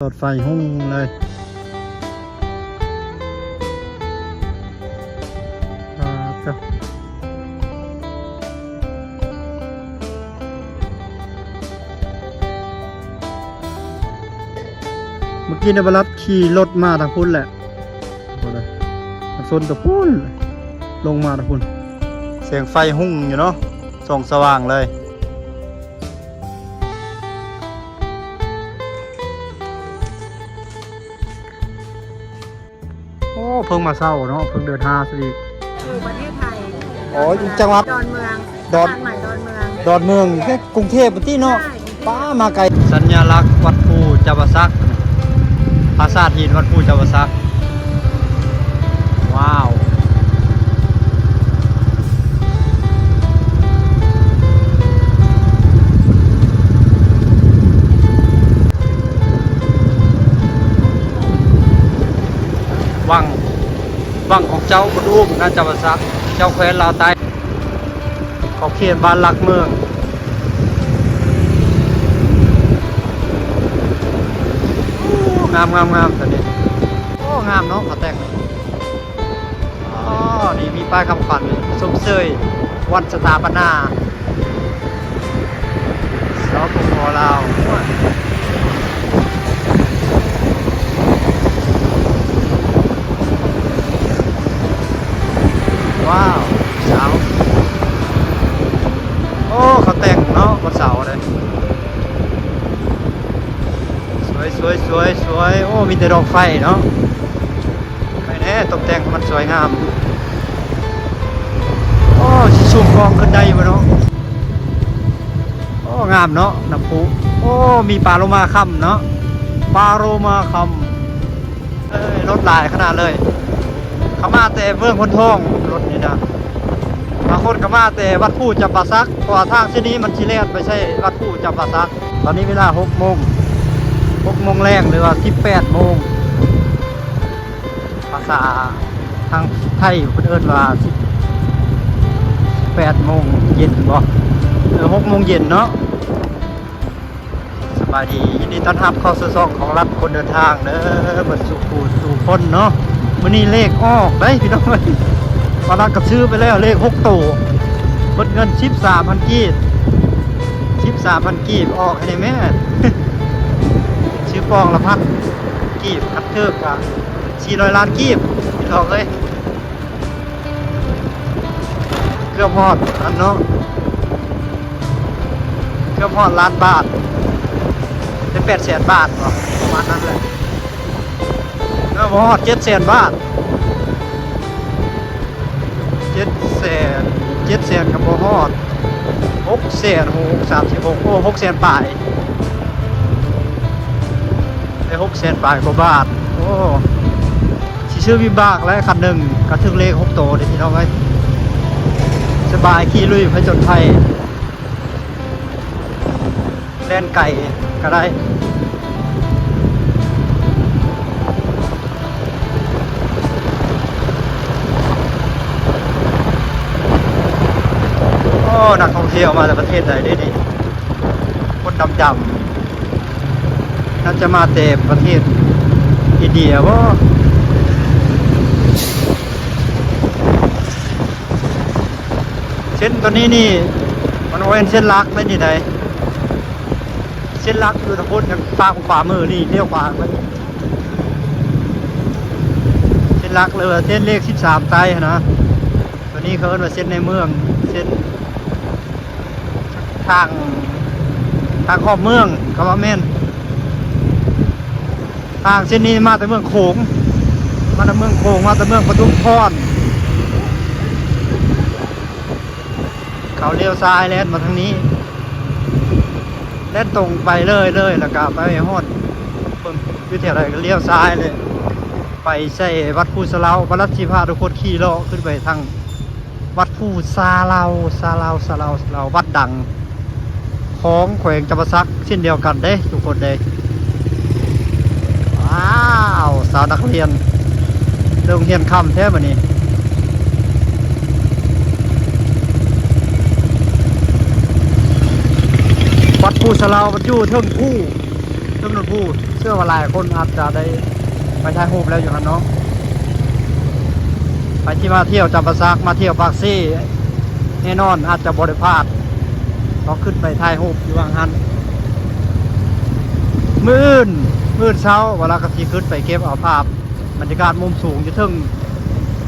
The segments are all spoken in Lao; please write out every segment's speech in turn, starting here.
ຫຼອດໄຟຮຸ່ງເລີຍ. ປາດໂທ້ ເມື່ອກີ້ນີ້ບໍ່ລັບຂີ່ລົດມາທາງພຸ້ນແຫຼະ ໂອ້ ທາງຊົນກະພຸ້ນ ລົງມາທາງພຸ້ນ. ແສງໄຟຮຸ່ງຢູ່ເນາະ ສ່ອງສະຫວ່າງເລີຍ. ໂອ້ ເພິ່ງມາເຊົ້າເນາະ ເພິ່ງເດີນຫາຊິອີກ. ຢູ່ປະເທດໄທ. ອໍ ຢູ່ຈັງຫວັດ ດອນເມືອງ. ດອນ ສະພານໃໝ່ດອນເມືອງ. ດອນເມືອງ ຢູ່ໃກ້ກຸງເທບພຸ້ນຕິເນາະ. ໃຊ່ ປ້າ ມາໄກ. ສັນຍາລັກວັດພູຈຳປາສັກ ປາສາດຫີນວັດພູຈຳປາສັກ. ວ້າວ ວັງ ວັງຂອງເຈົ້າບຸນອຸ້ມນະ ຈຳປາສັກ ເຈົ້າແຄວ້ນລາວໃຕ້. ຂອບເຂດບ້ານຫຼັກເມືອງ. ໂອ້ ງາມໆໆ ຕອນນີ້. ໂອ້ ງາມເນາະ ເຂົາແຕ່ງ. ອໍ ນີ້ມີປ້າຍຄຳຂວັນຊົມເຊີຍວັນສະຖາປະນາ ສປປ ລາວ. ວ້າວ ສາວ ໂອ້ ເຂົາແຕ່ງເນາະ ວັນເສົາເດ້. ສວຍໆໆໆ ໂອ້ ມີແຕ່ດອກໄຟເນາະ. ໃຄແນ່ ຕົກແຕ່ງໃຫ້ມັນສວຍງາມ. ໂອ້ ຊິຊູມກ້ອງຂຶ້ນໄດ້ຢູ່ບໍ່ເນາະ? ໂອ້ ງາມເນາະ ນ້ຳພຸ. ໂອ້ ມີປາໂລມາຄຳເນາະ ປາໂລມາຄຳ. ເອີຍ ລົດຫຼາຍຂະໜາດເລີຍ. ເຂົາມາແຕ່ເມືອງໂພນທອງ ລົດນີ້ນະ. ບາງຄົນກໍມາແຕ່ວັດພູຈຳປາສັກ ເພາະວ່າທາງເສັ້ນນີ້ມັນຊິແລ່ນໄປໃສ່ວັດພູຈຳປາສັກ. ຕອນນີ້ເວລາຫົກໂມງ ຫົກໂມງແລງ ຫຼືວ່າສິບແປດໂມງ. ພາສາທາງໄທເພິ່ນເອີ້ນວ່າສິບແປດໂມງເຢັນບໍ? ເອີ ຫົກໂມງເຢັນເນາະ. ສະບາຍດີ ຍິນດີຕ້ອນຮັບເຂົ້າສູ່ຊ່ອງຂອງລັດຄົນເດີນທາງເດີ ເບິດສູ່ຜູ້ສູ່ຄົນເນາະ. ມື້ນີ້ເລກອອກໄດ໋ພີ່ນ້ອງເອີຍ. ວ່າລັດກໍຊື້ໄປແລ້ວເລກຫົກໂຕ ເບິດເງິນສິບສາມພັນກີບ ສິບສາມພັນກີບ ອອກໃຫ້ແດ່ແມ່. ຊື້ປອງລະພັນ ກີບ ຄັນຖືກກະສີ່ຮ້ອຍລ້ານກີບ ພີ່ນ້ອງເອີຍ. ເກືອບຮອດອັນເນາະ ເກືອບຮອດລ້ານບາດ ເປັນແປດແສນບາດບໍ ປະມານນັ້ນແຫຼະ. ເອີ ບໍ່ຮອດເຈັດແສນບາດ ເຈັດແສນ ເຈັດແສນກໍບໍ່ຮອດ ຫົກແສນ ຫົກ ສາມສິບຫົກ ໂອ້ ຫົກແສນປາຍ ໄດ້ຫົກແສນປາຍກວ່າບາດ. ໂອ້ ຊິຊື້ວິບາກແລ້ວຄັນໜຶ່ງ ກໍຖືກເລກຫົກໂຕເດ້ພີ່ນ້ອງເອີຍ. ສະບາຍ ຂີ່ລຸຍຜະຈົນໄພ ແລ່ນໄກກໍໄດ້. ໂອ້ ນັກທ່ອງທ່ຽວມາແຕ່ປະເທດໃດເດ້ນີ້? ຄົນດຳໆ ໜ້າຈະມາແຕ່ປະເທດອິນເດຍບໍ? ເສັ້ນຕົວນີ້ນີ້ ມັນບໍ່ແມ່ນເສັ້ນຫຼັກແມ່ນນີ້ໃດ. ເສັ້ນຫຼັກຢູ່ທາງພຸ້ນ ທາງຂວາມືນີ້ ລ້ຽວຂວາໄປ. ເສັ້ນຫຼັກ ຫຼືວ່າເສັ້ນເລກສິບສາມໃຕ້ຫັ້ນນະ. ຕົວນີ້ເຂົາເອີ້ນວ່າເສັ້ນໃນເມືອງ ເສັ້ນທາງ ທາງອ້ອມເມືອງກໍວ່າແມ່ນ. ທາງເສັ້ນນີ້ມາແຕ່ເມືອງໂຂງ ມາແຕ່ເມືອງໂຂງ ມາແຕ່ເມືອງປະທຸມພອນ. ເຂົາລ້ຽວຊ້າຍແລ່ນມາທາງນີ້ ແລ່ນຕົງໄປເລື້ອຍໆ ແລ້ວກະໄປຮອດ ເບິ່ງຢູ່ແຖວໃດກໍລ້ຽວຊ້າຍເລີຍ ໄປໃສ່ວັດພູຊາລາວ. ບັດລັດຊິພາທຸກຄົນຂີ່ເລາະຂຶ້ນໄປທາງວັດພູຊາລາວ ຊາລາວ ຊາລາວ ຊາລາວ ວັດດັງ ຂອງແຂວງຈຳປາສັກເຊັ່ນດຽວກັນເດ້ທຸກຄົນເດ້. ວ້າວ ສາວນັກຮຽນ ເລີກຮຽນຄ່ຳແທ້ບາດນີ້. ວັດພູຊາລາວມັນຢູ່ເທິງພູ ນນນພູ ເຊື່ອວ່າຫຼາຍຄົນອາດຈະໄດ້ໄປຖ່າຍຮູບແລ້ວຢູ່ຫັ້ນເນາະ. ໃຜທີ່ມາທ່ຽວຈຳປາສັກ ມາທ່ຽວປາກເຊ ແນ່ນອນອາດຈະບໍ່ໄດ້ພາດ ຕ້ອງຂຶ້ນໄປຖ່າຍຮູບຢູ່ຫວ່າງຫັ້ນ. ມື້ອື່ນ ມື້ອື່ນເຊົ້າ ວາລາກໍຊິຂຶ້ນໄປເກັບເອົາພາບ ບັນຍາກາດມຸມສູງຢູ່ເທິງ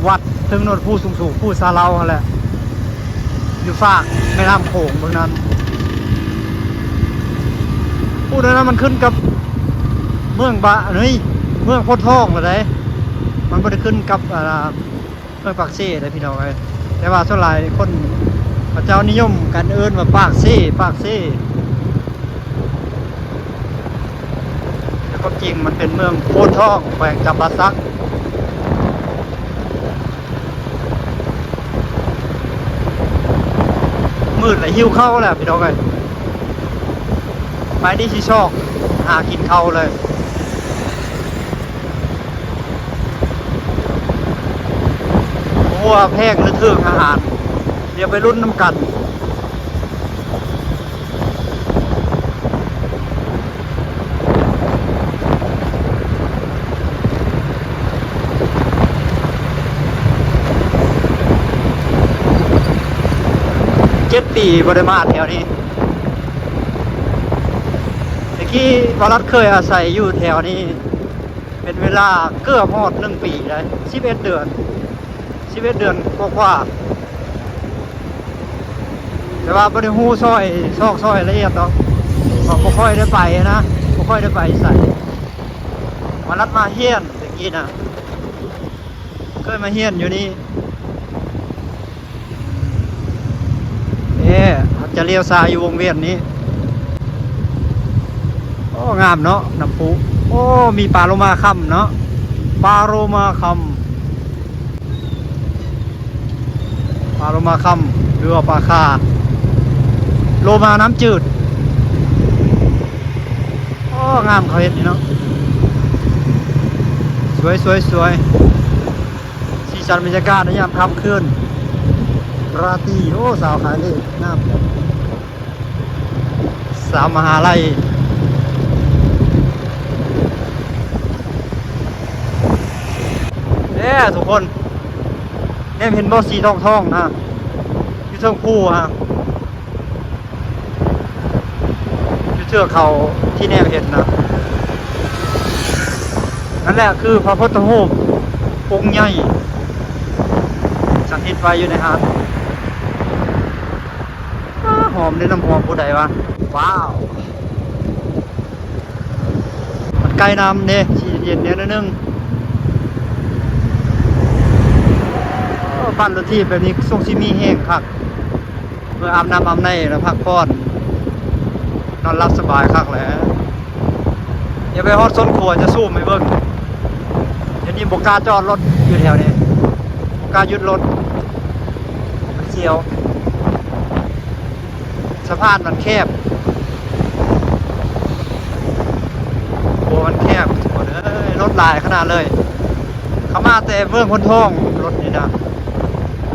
ວັດ ເທິງເນີນພູສູງໆ ພູຊາເລົາຫັ້ນແຫຼະ ຢູ່ຟາກແມ່ນ້ຳໂຂງເບື້ອງນັ້ນ. ພູນັ້ນນະ ມັນຂຶ້ນກັບເມືອງບາ ເອີຍ ເມືອງໂພນທອງແລ້ວໃດ໋ ມັນບໍ່ໄດ້ຂຶ້ນກັບ ອ່າ ເມືອງປາກເຊເດ້ພີ່ນ້ອງເອີຍ. ແຕ່ວ່າສ່ວນຫຼາຍຄົນເຂົາເຈົ້ານິຍົມກັນເອີ້ນວ່າປາກເຊ ປາກເຊ. ແຕ່ຄວາມຈິງມັນເປັນເມືອງໂພນທອງ ແຂວງຈຳປາສັກ. ມືດແລ້ວ ຫິວເຂົ້າແລ້ວພີ່ນ້ອງເອີຍ. ໄປນີ້ຊິຊອກຫາກິນເຂົ້າເລີຍ. ບໍ່ຮູ້ວ່າແພງຫຼືຖືກອາຫານ ດຽວໄປລຸ້ນນຳກັນ. ເຈັດປີບໍ່ໄດ້ມາແຖວນີ້. ແຕ່ກີ້ບ່າວລັດເຄີຍອາໄສຢູ່ແຖວນີ້ ເປັນເວລາເກືອບຮອດໜຶ່ງປີໄດ້ ສິບເອັດເດືອນ ສິບເອັດເດືອນກວ່າໆ. ແຕ່ວ່າບໍ່ໄດ້ຮູ້ຊອຍ ຊອກຊອຍລະອຽດດອກ ເພາະບໍ່ຄ່ອຍໄດ້ໄປນະ ບໍ່ຄ່ອຍໄດ້ໄປໃສ. ບ່າວລັດມາຮຽນແຕ່ກີ້ນະ ເຄີຍມາຮຽນຢູ່ນີ້. ເອີ ເຮົາຈະລ້ຽວຊ້າຍຢູ່ວົງວຽນນີ້. ໂອ້ ງາມເນາະ ນ້ຳພຸ. ໂອ້ ມີປາໂລມາຄຳເນາະ ປາໂລມາຄຳ ປາໂລມາຄຳ ຫຼືວ່າປາຄາ ໂລມານ້ຳຈືດ. ໂອ້ ງາມເຂົາເຮັດນີ້ເນາະ ສວຍ ສວຍ ສວຍ. ສີສັນບັນຍາກາດໃນຍາມຄ່ຳຄືນລາຕີ. ໂອ້ ສາວຂາຍເລກງາມ ສາວມະຫາໄລ. ເດ້ທຸກຄົນ ແນມເຫັນບໍ່ ສີທອງໆນະ ຢູ່ເທິງພູຫັ້ນ. ຢູ່ເທື່ອເຂົາທີ່ແນມເຫັນນະ ນັ້ນແຫຼະຄືພະພຸດທະຮູບອົງໃຫຍ່ ສັກສິດໄວ້ຢູ່ໃນຫາດ. ອ້າ ຫອມເດ້ ນ້ຳຫອມຜູ້ໃດວະ. ວ້າວ ມັນໃກ້ນ້ຳເດ້ ຊິເຢັນແດ່ໜ້ອຍໜຶ່ງ. ໂອ້ ປັ່ນລົດຖີບແບບນີ້ຊົງຊິມີແຮງຄັກ. ເມື່ອອາບນ້ຳອາບໃນແລ້ວພັກຜ່ອນ ນອນຫຼັບສະບາຍຄັກແຫຼະ. ດຽວໄປຮອດໂຊນຂົວຈະຊູມໃຫ້ເບິ່ງ. ດຽວນີ້ບໍ່ກ້າຈອດລົດຢູ່ແຖວນີ້ ບໍ່ກ້າຢຸດລົດ ມັນສຽວ. ສະພານມັນແຄບ ໂອ້ ມັນແຄບທຸກຄົນເອີຍ ລົດຫຼາຍຂະໜາດເລີຍ. ເຂົາມາແຕ່ເມືອງໂພນທອງ ລົດນີ້ນະ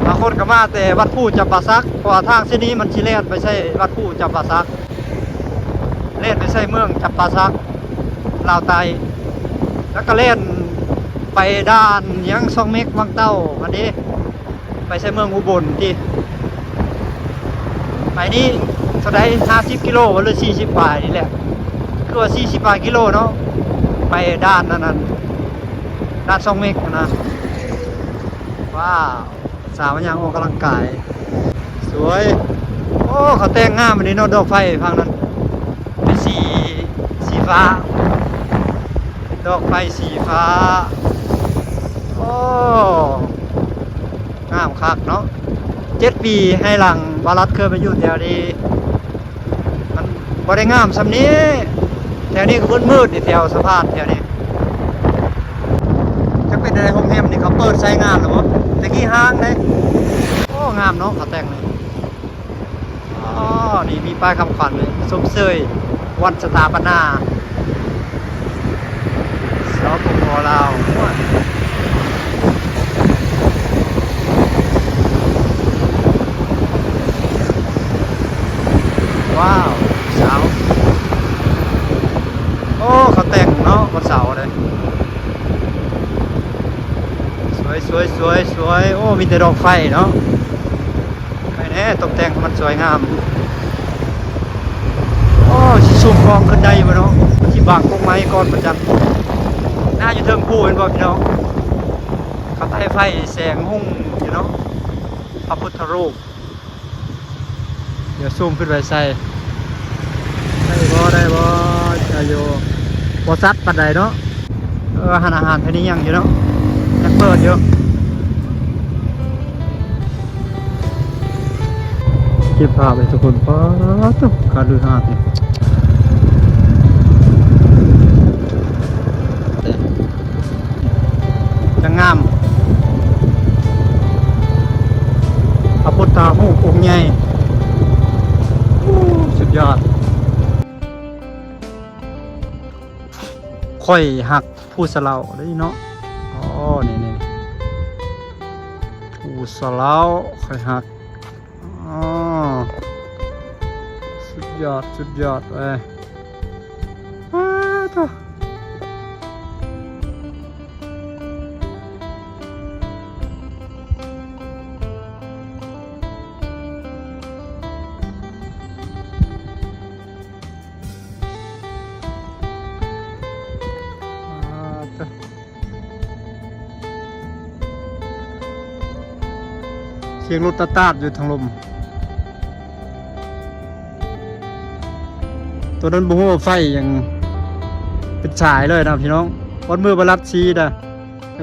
ບາງຄົນກໍມາແຕ່ວັດພູຈຳປາສັກ ເພາະວ່າທາງເສັ້ນນີ້ມັນຊິແລ່ນໄປໃສ່ວັດພູຈຳປາສັກ ແລ່ນໄປໃສ່ເມືອງຈຳປາສັກ ລາວໃຕ້ ແລ້ວກໍແລ່ນໄປດ່ານຫຍັງ ຊ່ອງເມັກ ວັງເຕົ້າຫັ້ນເດ້. ໄປໃສ່ເມືອງອຸບົນຕິ ໄປນີ້ເທົ່າໃດ ຫ້າສິບກິໂລ ຫຼື ສີ່ສິບປາຍນີ້ແຫຼະ ຄືວ່າ ສີ່ສິບປາຍກິໂລເນາະ ໄປດ່ານອັນນັ້ນ ດ່ານຊ່ອງເມັກຫັ້ນນະ. ວ້າວ ສາວມາຍ່າງອອກກຳລັງກາຍ ສວຍ. ໂອ້ ເຂົາແຕ່ງງາມອັນນີ້ເນາະ ດອກໄຟຝັ່ງນັ້ນ ເປັນສີ ສີຟ້າ ດອກໄຟສີຟ້າ. ໂອ້ ງາມຄັກເນາະ ເຈັດປີໃຫ້ຫຼັງ ບ່າວລັດເຄີຍໄປຢູ່ແຖວນີ້ ມັນບໍ່ໄດ້ງາມສ່ຳນີ້. ແຖວນີ້ກໍມືດໆນີ້ ແຖວສະພານແຖວນີ້. ຈັກເປັນໃດ ໂຮງແຮມນີ້ເຂົາເປີດໃຊ້ງານແລ້ວບໍ່? ແຕ່ກີ້ຮ້າງເດ້. ໂອ້ ງາມເນາະ ເຂົາແຕ່ງນີ້. ອໍ ນີ້ມີປ້າຍຄຳຂວັນເລີຍ ຊົມເຊີຍວັນສະຖາປະນາ ສປປ ລາວ. ວ້າວ ສາວ ໂອ້ ສວຍໆໆ ໂອ້ ມີແຕ່ດອກໄຟເນາະ. ໄປແດ່ ຕົກແຕ່ງໃຫ້ມັນສວຍງາມ. ໂອ້ ຊິສູບກ້ອງຂຶ້ນໄດ້ບໍ່ເນາະ? ມັນຊິບັງກົກໄມ້ກ່ອນບໍ່ຈັກ. ໜ້າຢູ່ເທິງພູເຫັນບໍ່ພີ່ນ້ອງ? ເຂົາໄຕ້ໄຟແສງຮຸ່ງຢູ່ເນາະ ພະພຸດທະຮູບ. ດຽວຊູມຂຶ້ນໄປໃສ່ ໄດ້ບໍ່ ໄດ້ບໍ່? ໄດ້ຢູ່ ບໍ່ຊັດປານໃດເນາະ. ເອີ ຮ້ານອາຫານເພິ່ນຍັງຢູ່ເນາະ ຍັງເປີດຢູ່. ເກັບພາບໃຫ້ທຸກຄົນ ປາດໂທ້ ຄາລືຫາດນີ້ ຈັ່ງງາມ ພະພຸດທະຮູບອົງໃຫຍ່ ໂອ້ ສຸດຍອດ. ຂ້ອຍຮັກຜູ້ສະເຫຼົາເດ້ເນາະ. ອໍ ນີ້ໆ ຜູ້ສະເຫຼົາຂ້ອຍຮັກ. ອໍ ສຸດຍອດ ສຸດຍອດເວີຍ. ປາດໂທ້ ປາດໂທ້ ສຽງລົດຕະຕາດຢູ່ທາງລຸ່ມ. ຕອນນັ້ນບໍ່ຮູ້ວ່າໄຟຫຍັງເປັນສາຍເລີຍນະພີ່ນ້ອງ. ຮອດມື້ບາລັດຊີນະ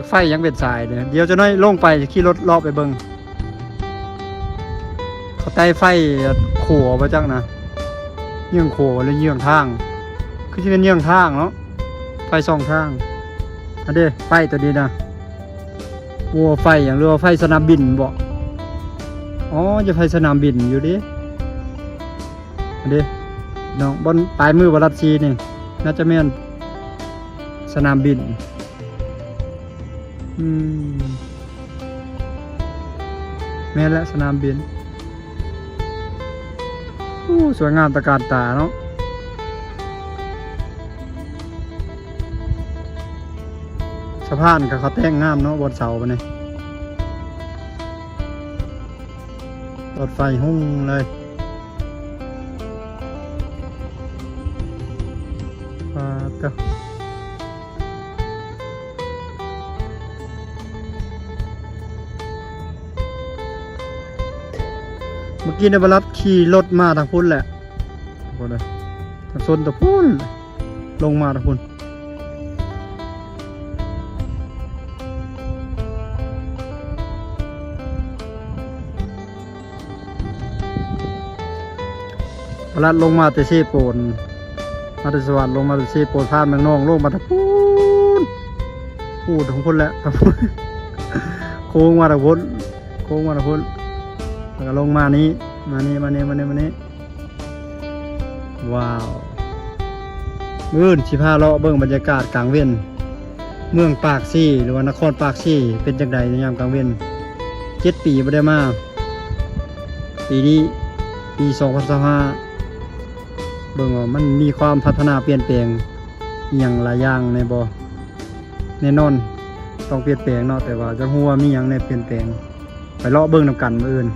ໄຟຫຍັງເປັນສາຍເດ້. ດຽວຈັກໜ້ອຍລົງໄປຂີ່ລົດເລາະໄປເບິ່ງ. ເຂົາໄຕ້ໄຟຂົວບໍ່ຈັກນະ ເຍືອງຂົວຫຼືເຍືອງທາງ ຄືຊິແມ່ນເຍືອງທາງເນາະ ໄຟສອງທາງ. ອັນເດ້ ໄຟຕົວນີ້ນະ ບໍ່ວ່າໄຟຫຍັງ ຫຼືວ່າໄຟສະໜາມບິນບໍ? ອໍ ຈະໄຟສະໜາມບິນຢູ່ເດ້. ອັນເດ້ ນ້ອງ ບ່ອນປາຍມືບາລັດຊີນີ້ ໜ້າຈະແມ່ນສະໜາມບິນ. ອືມ ແມ່ນແຫຼະ ສະໜາມບິນ. ໂອ້ ສວຍງາມຕະການຕາເນາະ. ສະພານກໍເຂົາແຕ່ງງາມເນາະ ບ່ອນເຊົາບັດນີ້ ຫຼອດໄຟຮຸ່ງເລີຍ. ປາດໂທ້ ເມື່ອກີ້ນີ້ບາລັດຂີ່ລົດມາທາງພຸ້ນແຫຼະ ທາງຊົນຕະພຸ້ນ ລົງມາຕະພຸ້ນ. ພະລັດລົງມາແຕ່ເຊໂປນ ມາແຕ່ສະຫວັນ ລົງມາແຕ່ເຊໂປນ ຜ່ານເມືອງນອງ ລົງມາທາງພຸ້ນ ພຸ້ນ ທາງພຸ້ນແຫຼະ ໂຄ້ງມາທາງພຸ້ນ ໂຄ້ງມາທາງພຸ້ນ ແລ້ວກໍລົງມານີ້ ມານີ້ ມານີ້ ມານີ້ ມານີ້. ວ້າວ ມື້ອື່ນຊິພາເລາະເບິ່ງບັນຍາກາດກາງເວັນ ເມືອງປາກເຊ ຫຼືວ່ານະຄອນປາກເຊ ເປັນຈັ່ງໃດໃນຍາມກາງເວັນ. ເຈັດປີບໍ່ໄດ້ມາ ປີນີ້ ປີສອງພັນຊາວຫ້າ ເບິ່ງວ່າມັນມີຄວາມພັດທະນາປ່ຽນແປງອີ່ຫຍັງຫຼາຍຢ່າງແດ່ບໍ່. ແນ່ນອນຕ້ອງປ່ຽນແປງເນາະ ແຕ່ວ່າຈະຮູ້ວ່າມີຫຍັງແດ່ປ່ຽນແປງ ໄປເລາະເບິ່ງນຳກັນມື້ອື່ນ.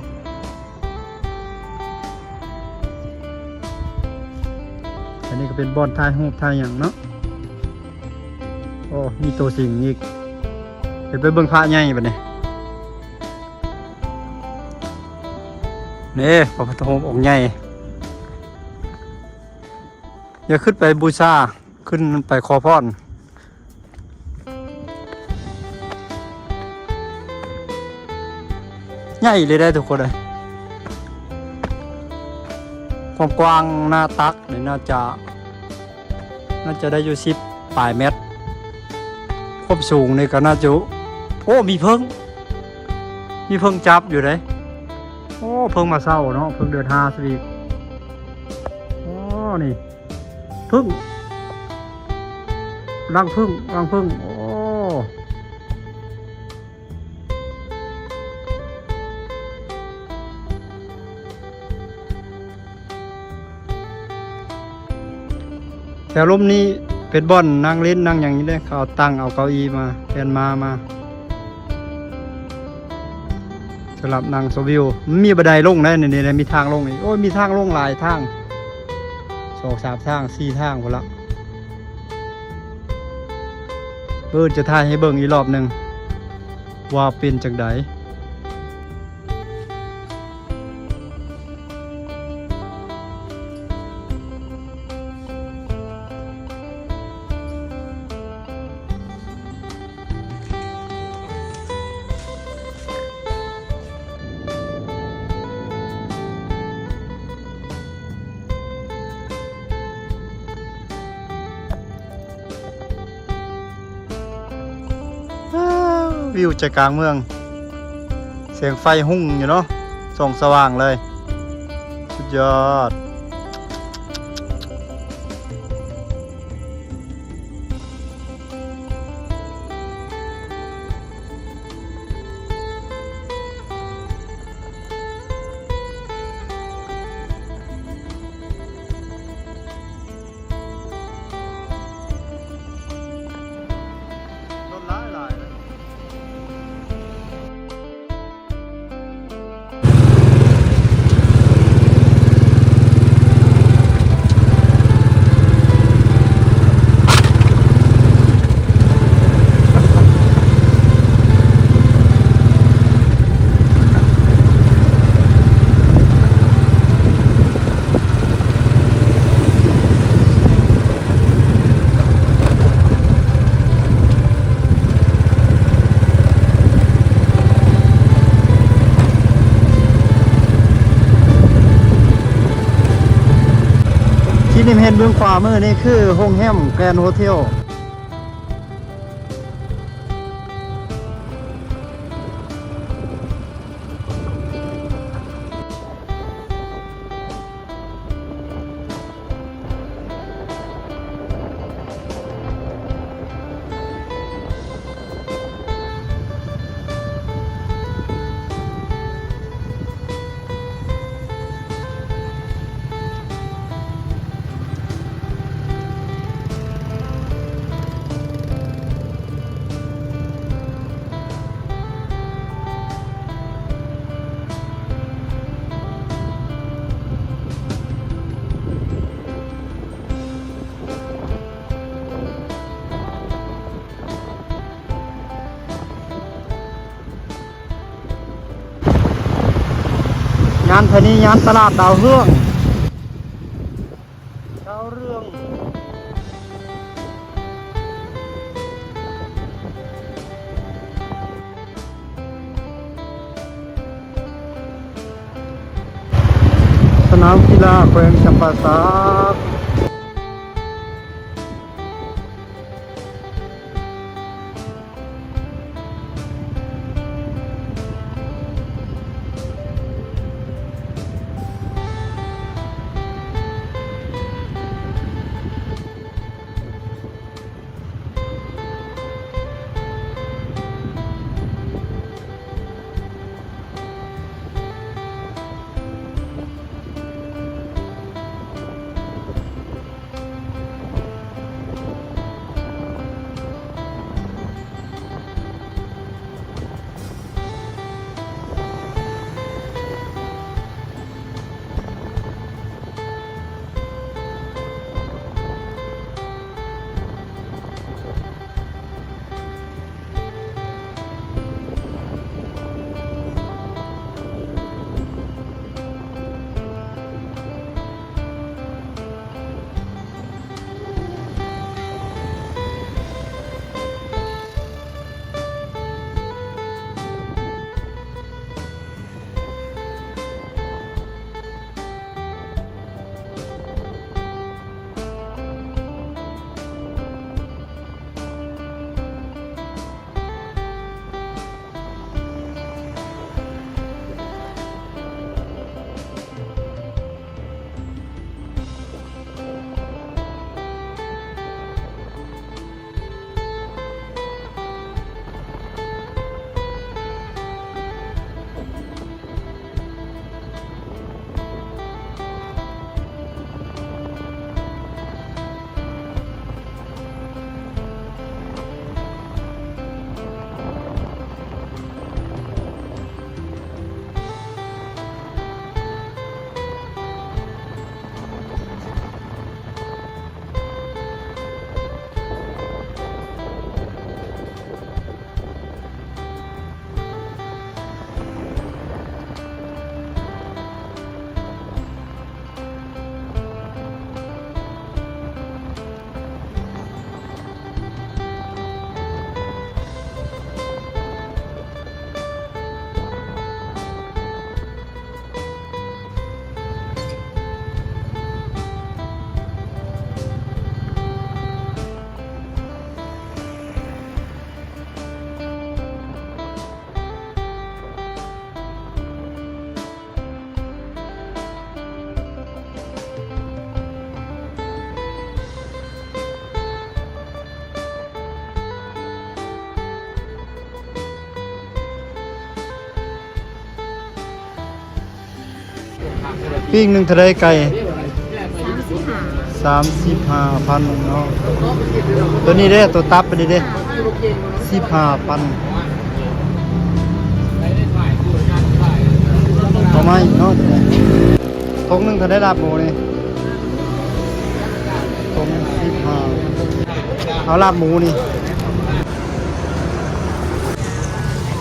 ອັນນີ້ກໍເປັນບ່ອນຖ່າຍຮູບຖ່າຍຫຍັງເນາະ. ໂອ້ ມີໂຕສິງອີກ. ດຽວໄປເບິ່ງພະໃຫຍ່ບັດນີ້. ນີ້ ພະພຸດທະຮູບອົງໃຫຍ່. ຢ່າຂຶ້ນໄປບູຊາ ຂຶ້ນໄປຂໍພອນ. ໃຫຍ່ເລີຍເດ້ທຸກຄົນເອີຍ. ຄວາມກວ້າງໜ້າຕັກນີ້ໜ້າຈະ ໜ້າຈະໄດ້ຢູ່ສິບປາຍແມັດ. ຄວາມສູງນີ້ກໍໜ້າຈະ ໂອ້ ມີເຜິ້ງ ມີເຜິ້ງຈັບຢູ່ເດ້. ໂອ້ ເຜິ້ງມາເຊົ້າເນາະ ເຜິ້ງເດືອນຫ້າຊິອີກ. ໂອ້ ນີ້ ເຜິ້ງ ລັງເຜິ້ງ ລັງເຜິ້ງ. ໂອ້ ແຖວລຸ່ມນີ້ເປັນບ່ອນນັ່ງຫຼິ້ນນັ່ງຫຍັງຢູ່ເດ້. ເຂົາຕັ້ງເອົາເກົ້າອີ່ມາ ແທ່ນມ້າມາ. ສຳລັບນັ່ງຊົມວິວ ມັນມີບັນໄດລົງໄດ໋ ນີ້ ນີ້ ມີທາງລົງອີກ. ໂອ້ຍ ມີທາງລົງຫຼາຍທາງ ສອງສາມທາງ ສີ່ທາງພຸ້ນລະ. ເບິ່ງ ຈະຖ່າຍໃຫ້ເບິ່ງອີກລອບໜຶ່ງ ວ່າເປັນຈັ່ງໃດ. ວ້າວ ວິວໃຈກາງເມືອງ ແສງໄຟຮຸ່ງຢູ່ເນາະ ສ່ອງສະຫວ່າງເລີຍ ສຸດຍອດ. ທີ່ນີ້ເຫັນເບື້ອງຂວາມືນີ້ຄືໂຮງແຮມແກຣນໂຮເທວ. ຍານທານີ ຍານຕະຫຼາດດາວເຮືອງ ດາວເຮືອງ ສະໜາມກິລາແຂວງຈຳປາສັກ. ປີ້ງໜຶ່ງເທົ່າໃດໄກ່? ສາມສິບຫ້າ ສາມສິບຫ້າພັນເນາະ. ໂຕນີ້ເດ້ ໂຕຕັບອັນນີ້ເດ້ ສິບຫ້າພັນ. ເອົາມາອີກເນາະໂຕນີ້. ຖົງໜຶ່ງເທົ່າໃດລາບໝູນີ້? ຖົງສິບຫ້າ. ເອົາລາບໝູນີ້.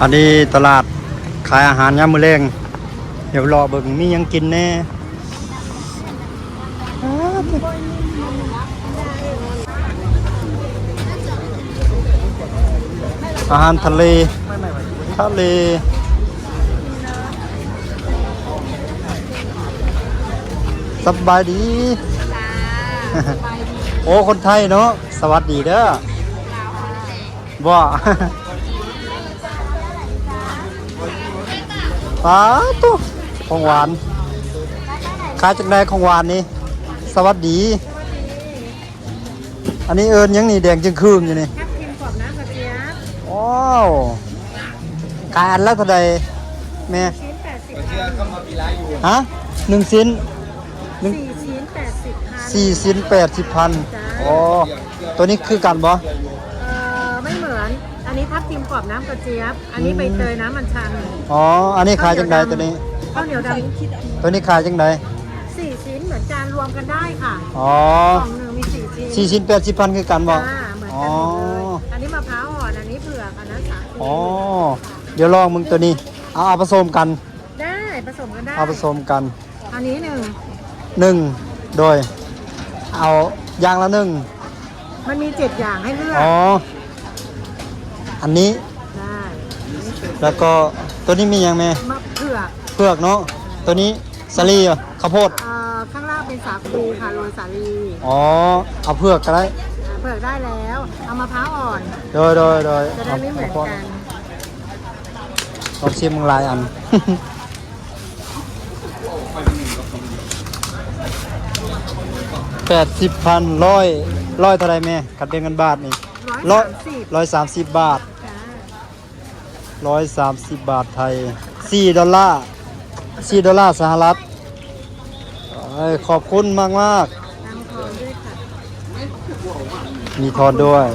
ອັນນີ້ຕະຫຼາດຂາຍອາຫານຍາມມື້ແລງ. ດຽວເລາະເບິ່ງມີຫຍັງກິນແດ່. ອາຫານທະເລ ທະເລ. ສະບາຍດີ. ໂອ້ ຄົນໄທເນາະ. ສະຫວັດດີເດີ. ບໍ່ ປາໂຕ ຂອງຫວານ ຂາຍຈັ່ງໃດຂອງຫວານນີ້? ສະຫວັດດີ. ອັນນີ້ເອີ້ນຫຍັງນີ້ ແດງຈຶ່ງຄຶ່ງຢູ່ນີ້? ທັບທິມກອບນ້ຳກະຈຽບ. ວ້າວ ຂາຍອັນລະເທົ່າໃດແມ່? ຊີ້ນແປດສິບ. ຮະ? ໜຶ່ງຊີ້ນ ໜຶ່ງ ສີ່ຊີ້ນແປດສິບພັນ. ສີ່ຊີ້ນແປດສິບພັນ. ໂອ້ ໂຕນີ້ຄືກັນບໍ່? ເອີ ໄມ່ເໝືອນ. ອັນນີ້ທັບທິມກອບນ້ຳກະຈຽບ ອັນນີ້ ອືມ ໃບເຕີຍນ້ຳອັນຊັນ. ອໍ ອັນນີ້ຂາຍຈັ່ງໃດໂຕນີ້? ເຂົ້າໜຽວດຳ. ໂຕນີ້ຂາຍຈັ່ງໃດ? ສີ່ຊີ້ນເໝືອນກັນ ລວມກັນໄດ້ຄ່ະ. ອໍ ກ່ອງໜຶ່ງມີສີ່ຊີ້ນ. ສີ່ຊີ້ນແປດສິບພັນຄືກັນບໍ່? ຈ້າ ເໝືອນກັນໝົດເລີຍ. ອໍ ອັນນີ້ມະພ້າວອ່ອນ ອັນນີ້ເຜືອກ ອັນນັ້ນສາຄູ. ອໍ ດຽວລອງເບິ່ງໂຕນີ້. ເອົາ ເອົາປະສົມກັນ. ໄດ້ ປະສົມກັນໄດ້. ເອົາປະສົມກັນ. ອັນນີ້ໜຶ່ງ ໜຶ່ງ ໂດຍ ເອົາຢ່າງລະໜຶ່ງ. ມັນມີເຈັດຢ່າງໃຫ້ເລືອກ. ອໍ ອັນນີ້ ໄດ້ ແລ້ວກໍໂຕນີ້ມີຫຍັງແມ່? ມະເຜືອກ. ເຜືອກເນາະ. ໂຕນີ້ສາລີ ເຂົ້າໂພດ. ເອີ ຂ້າງລ່າງເປັນສາຄູຄ່ະ ໂລຍສາລີ. ອໍ ເອົາເຜືອກກໍໄດ້. ອ່າ ເຜືອກໄດ້ແລ້ວ. ເອົາມະພ້າວອ່ອນ. ໂດຍ ໂດຍ ໂດຍ. ຈະໄດ້ໄມ່ເໝືອນກັນ. ລອງຊິມເບິ່ງຫຼາຍອັນ. ແປດສິບພັນ. ຮ້ອຍ ຮ້ອຍເທົ່າໃດແມ່? ຄັນເປັນເງິນບາດນີ້ ຮ້ອຍ ຮ້ອຍສາມສິບ ຮ້ອຍສາມສິບບາດ. ຈ້າ ຮ້ອຍສາມສິບບາດໄທ ສີ່ດອນລາ ສີ່ດອນລາສະຫະລັດ. ເອີຍ ຂອບຄຸນມາກໆ. ມີທອນດ້ວຍ. ອ່າ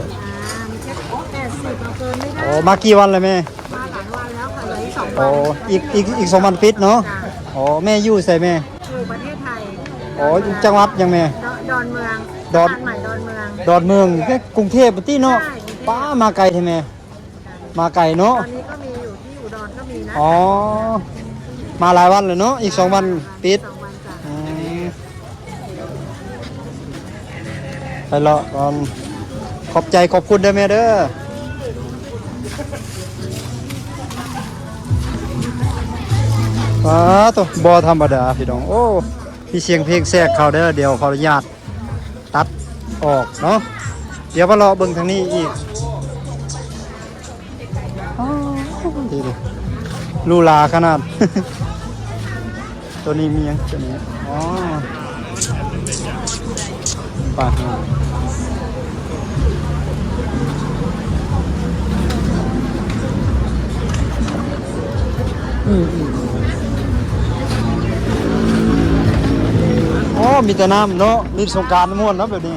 ມີແຄ່ແປດສິບ ເອົາເກີນໄມ່ໄດ້. ໂອ້ ມາກີ່ວັນແລ້ວແມ່? ມາຫຼາຍວັນແລ້ວຄ່ະ ເຫຼືອອີກສອງວັນ. ໂອ້ ອີກ ອີກ ອີກສອງວັນປິດເນາະ. ຈ້າ ໂອ້ ແມ່ຢູ່ໃສແມ່? ຢູ່ປະເທດໄທ. ໂອ້ ຢູ່ຈັງຫວັດຫຍັງແມ່? ດອນ ດອນເມືອງ. ດອນ ຕະຫຼາດໃໝ່ດອນເມືອງ. ດອນເມືອງ ແມ່ ກຸງເທບພຸ້ນຕິເນາະ. ໃຊ່ ກຸງເທບ. ປ້າ ມາໄກແທ້ແມ່. ມາໄກເນາະ. ຕອນນີ້ກໍມີຢູ່ທີ່ອຸດອນກໍມີນະ. ອໍ ມາຫຼາຍວັນແລ້ວເນາະ ອີກສອງວັນປິດ. ສອງວັນ ຈ້າ. ອືມ ໄປເລາະກ່ອນ. ຂອບໃຈຂອບຄຸນເດີແມ່ເດີ. ປາໂຕ ບໍ່ທຳມະດາພີ່ນ້ອງ. ໂອ້ ມີສຽງເພງແຊກເຂົ້າເດີ ດຽວຂໍອະນຸຍາດ ຕັດອອກເນາະ. ດຽວມາເລາະເບິ່ງທາງນີ້ອີກ. ອໍ ດີເດ ຫຼູຫຼາຂະໜາດ. ໂຕນີ້ມີຫຍັງໂຕນີ້? ອໍ ປາ ອືມ ອືມ ອໍ ມີແຕ່ນ້ຳເນາະ. ຫຼິ້ນສົງການມ່ວນເນາະແບບນີ້.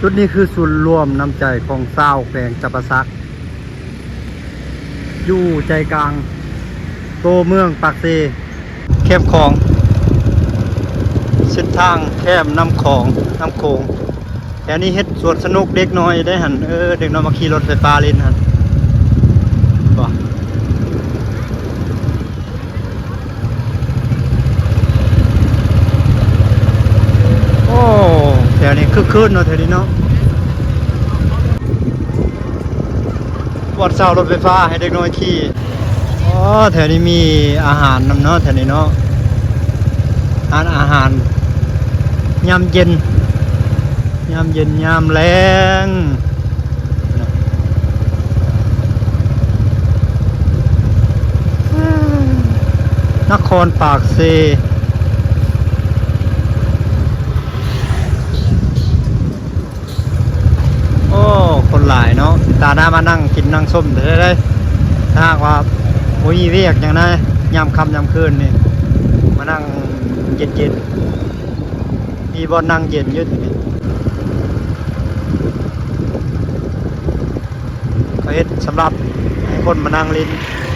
ຈຸດນີ້ຄືສູນລວມນ້ຳໃຈຂອງຊາວແຂວງຈຳປາສັກ ຢູ່ໃຈກາງໂຕເມືອງປາກເຊ ແຄມຂອງ ເສັ້ນທາງແຄມນ້ຳຂອງ ນ້ຳໂຂງ. ແຖວນີ້ເຮັດສວນສະໜຸກເດັກນ້ອຍໄດ້ຫັ້ນ. ເອີ ເດັກນ້ອຍມາຂີ່ລົດໄຟຟ້າຫຼິ້ນຫັ້ນ. ບໍ່ ໂອ້ ແຖວນີ້ຄຶກຄື້ນເນາະ ແຖວນີ້ເນາະ. ບ່ອນເຊົ່າລົດໄຟຟ້າໃຫ້ເດັກນ້ອຍຂີ່. ອໍ ແຖວນີ້ມີອາຫານນຳເນາະ ແຖວນີ້ເນາະ. ຮ້ານອາຫານຍາມເຢັນ ຍາມເຢັນ ຍາມແລງ. ນະຄອນປາກເຊ. ໂອ້ ຄົນຫຼາຍເນາະ, ເປັນຕາໜ້າມານັ່ງກິນນັ່ງຊົມແທ້ເດ້. ຖ້າຫາກວ່າບໍ່ມີວຽກຫຍັງນະ ຍາມຄ່ຳຍາມຄືນນີ້ ມານັ່ງເຢັນໆ ມີບ່ອນນັ່ງເຢັນຢູ່ນີ້. ເຂົາເຮັດສຳລັບໃຫ້ຄົນມານັ່ງຫຼິ້ນ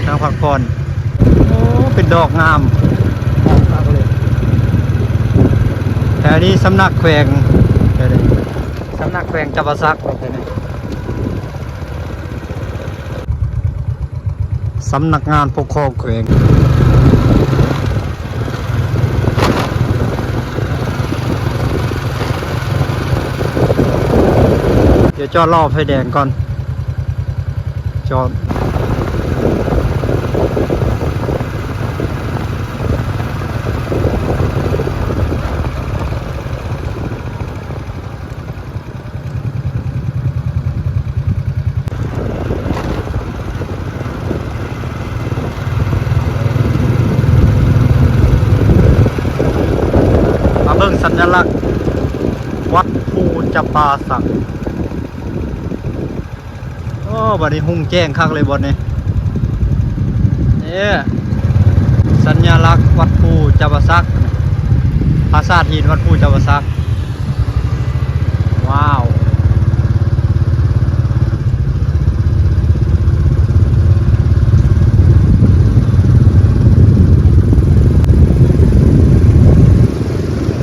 ນັ່ງພັກຜ່ອນ. ໂອ້ ເປັນດອກງາມ ແຖວນີ້ສຳນັກແຂວງ ສຳນັກແຂວງຈຳປາສັກ ແຖວນີ້ ສຳນັກງານປົກຄອງແຂວງ. ດຽວຈອດລໍໄຟແດງກ່ອນ ຈອດ. ມາເບິ່ງສັນຍະລັກວັດພູຈຳປາສັກ. ໂອ້ ບັດນີ້ຮຸ່ງແຈ້ງຄັກເລີຍບ່ອນນີ້. ເອີ ສັນຍະລັກວັດພູຈຳປາສັກ, ປາສາດຫີນວັດພູຈຳປາສັກ. ວ້າວ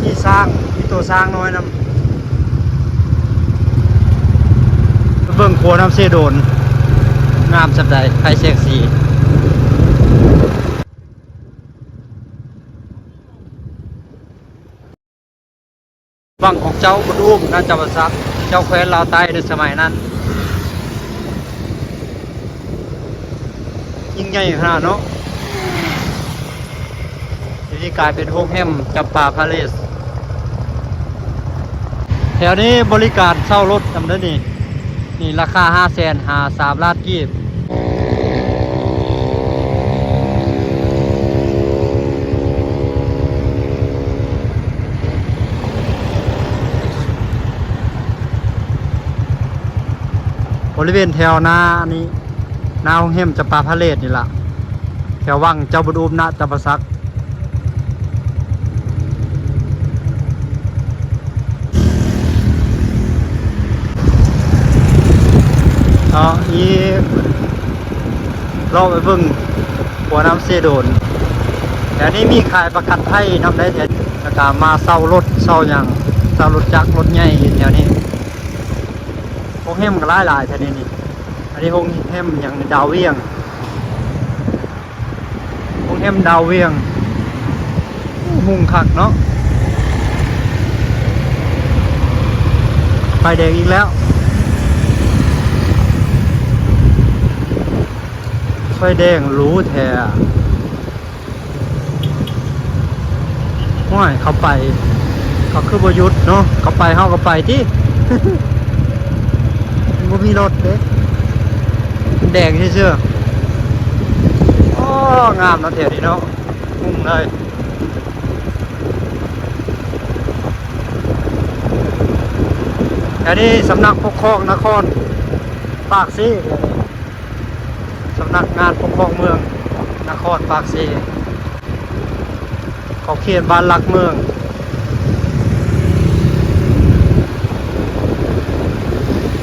ມີຊ້າງ ມີໂຕຊ້າງນ້ອຍນຳ. ໄປເບິ່ງຂົວນ້ຳເຊໂດນ ງາມສ່ຳໃດ ໄຟແສງສີ. ວັງຂອງເຈົ້າບຸນອຸ້ມນະຈຳປາສັກ ເຈົ້າແຄວ້ນລາວໃຕ້ໃນສະໄໝນັ້ນ ຍິ່ງໃຫຍ່ຂະໜາດເນາະ. ດຽວນີ້ກາຍເປັນໂຮງແຮມຈຳປາພາເລສ. ແຖວນີ້ບໍລິການເຊົ່າລົດນຳເດີ້ນີ້. ນີ້ລາຄາຫ້າແສນຫາສາມລ້ານກີບ. ບໍລິເວນແຖວໜ້ານີ້ ໜ້າໂຮງແຮມຈຳປາພາເລສນີ້ລະ ແຖວວັງເຈົ້າບຸນອຸ້ມນະຈຳປາສັກ. ເນາະ ອີກ ເລາະໄປເບິ່ງຂົວນ້ຳເຊໂດນ. ແຖວນີ້ມີຂາຍປະກັນໄພນຳໄດ໋ແຖວນີ້ ແລ້ວກະມາເຊົ່າລົດເຊົ່າຫຍັງ ເຊົ່າລົດຈັກລົດໃຫຍ່ຢູ່ແຖວນີ້. ໂຮງແຮມກໍຫຼາຍໆແຖວນີ້ນີ້. ອັນນີ້ໂຮງແຮມຫຍັງ ດາວວຽງ. ໂຮງແຮມດາວວຽງ. ໂອ້ ຮຸ່ງຄັກເນາະ. ໄຟແດງອີກແລ້ວ. ໄຟແດງຫຼູແທ້. ໂອ້ຍ ເຂົາໄປ ເຂົາຄືບໍ່ຢຸດເນາະ. ເຂົາໄປ ເຮົາກໍໄປຕິ. ບໍ່ມີລົດເດ້ ແດງຊື່ໆ. ໂອ້ ງາມເນາະແຖວນີ້ເນາະ ຮຸ່ງເລີຍ. ແຖວນີ້ສຳນັກປົກຄອງນະຄອນປາກເຊ. ສຳນັກງານປົກຄອງເມືອງນະຄອນປາກເຊ ຂອບເຂດບ້ານຫຼັກເມືອງ.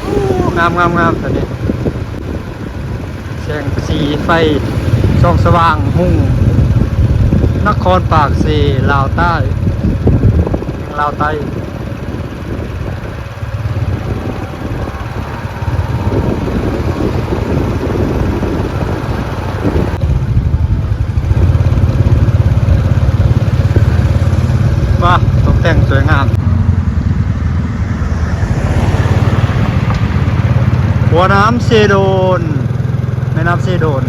ໂອ້ ງາມໆໆ ຕອນນີ້ ແສງສີໄຟສ່ອງສະຫວ່າງຮຸ່ງ ນະຄອນປາກເຊ ລາວໃຕ້ ລາວໃຕ້. ວ້າ ຕົກແຕ່ງສວຍງາມ. ຂົວນ້ຳເຊໂດນ ແມ່ນ້ຳເຊໂດນ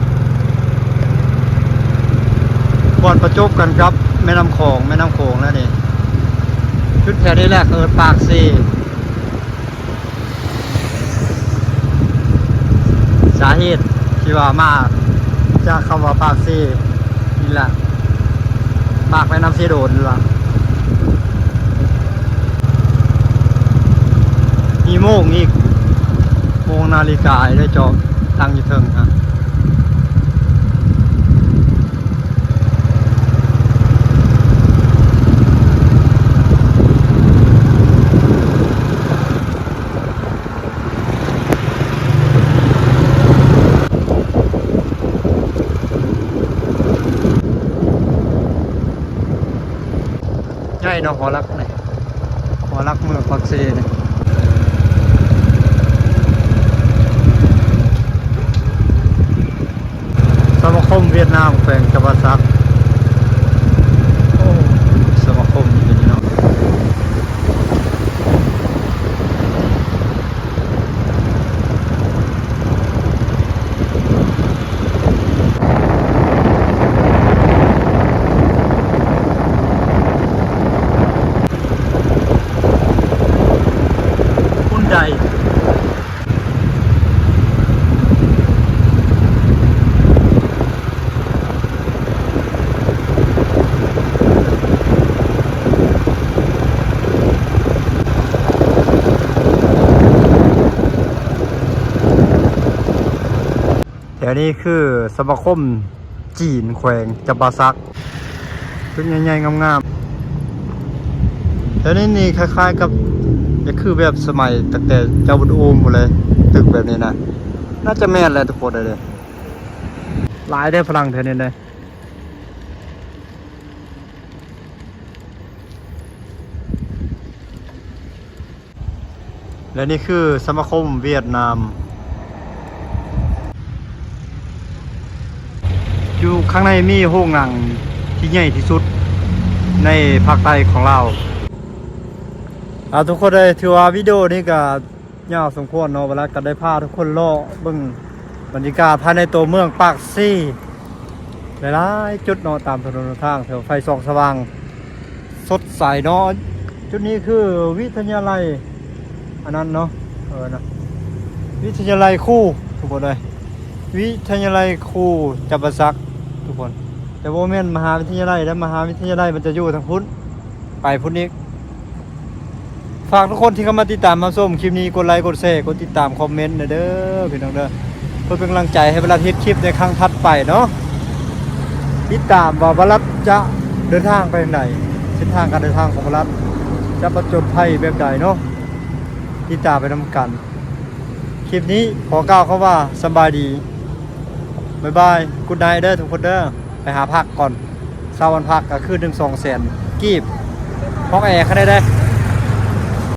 ຄວນປະຈົບກັນກັບແມ່ນ້ຳຂອງ ແມ່ນ້ຳໂຂງແລ້ວນີ້. ຈຸດແຖວນີ້ແຫຼະເອີ້ນປາກເຊ. ສາເຫດທີ່ວ່າມາຈາກຄຳວ່າປາກເຊນີ້ແຫຼະ. ປາກແມ່ນ້ຳເຊໂດນລະ ມີໂມງອີກ ໂມງນາລິກາໄດ້ເຈາະຕັ້ງຢູ່ເທິງຫັ້ນ. ໃຫຍ່ເນາະ ຫໍຫຼັກນີ້ ຫໍຫຼັກເມືອງປາກເຊນີ້. ສະມາຄົມຫວຽດນາມແຂວງຈຳປາສັກ. ໂອ້ ສະມາຄົມຢູ່ນີ້ເນາະ. ແຖວນີ້ຄືສະມາຄົມຈີນແຂວງຈຳປາສັກ ຕຶກໃຫຍ່ໆ ງາມໆ. ແຖວນີ້ນີ້ຄ້າຍໆ ກັບ ຈະຄືແບບສະໄໝຕັ້ງແຕ່ເຈົ້າບຸນອູມພຸ້ນເລີຍ ຕຶກແບບນີ້ນະ. ໜ້າຈະແມ່ນແຫຼະທຸກຄົນເດີ. ຫຼາຍເດ້ຝຣັ່ງແຖວນີ້ເດ້. ແລະນີ້ຄືສະມາຄົມຫວຽດນາມ. ຢູ່ຂ້າງໃນມີໂຮງໜັງທີ່ໃຫຍ່ທີ່ສຸດໃນພາກໃຕ້ຂອງລາວ. ເອົາ ທຸກຄົນເອີຍ ຖືວ່າວິດີໂອນີ້ກະ ຍາວສົມຄວນເນາະ ວະລະກໍໄດ້ພາທຸກຄົນເລາະເບິ່ງບັນຍາກາດພາຍໃນຕົວເມືອງປາກເຊ ຫຼາຍໆຈຸດເນາະ ຕາມຖະໜົນຫົນທາງ ແຖວໄຟສ່ອງສະຫວ່າງສົດໃສເນາະ. ຈຸດນີ້ຄືວິທະຍາໄລ ອັນນັ້ນເນາະ ເອີນະ ວິທະຍາໄລຄູ ທຸກຄົນເອີຍ ວິທະຍາໄລຄູຈຳປາສັກ ທຸກຄົນ. ແຕ່ບໍ່ແມ່ນມະຫາວິທະຍາໄລເດ້ ມະຫາວິທະຍາໄລມັນຈະຢູ່ທາງພຸ້ນ ໄປພຸ້ນອີກ. ຝາກທຸກຄົນທີ່ເຂົ້າມາຕິດຕາມຮັບຊົມຄລິບນີ້ ກົດໄລ ກົດແຊ ກົດຕິດຕາມ ຄອມເມັນແດ່ເດີພີ່ນ້ອງເດີ ເພື່ອເປັນກຳລັງໃຈໃຫ້ບາລັດເຮັດຄລິບໃນຄັ້ງຖັດໄປເນາະ. ຕິດຕາມວ່າບາລັດຈະເດີນທາງໄປທາງໃດ ເສັ້ນທາງການເດີນທາງຂອງບາລັດຈະປະຈົນໄພແບບໃດເນາະ ຕິດຕາມໄປນຳກັນ. ຄລິບນີ້ຂໍກ່າວຄຳວ່າສະບາຍດີ ບາຍບາຍ ກຸດໄນເດີທຸກຄົນເດີ. ໄປຫາພັກກ່ອນ ເຊົ້າວັນພັກກໍຄືໜຶ່ງສອງແສນກີບ ຫ້ອງແອຄັນໃດເດ້.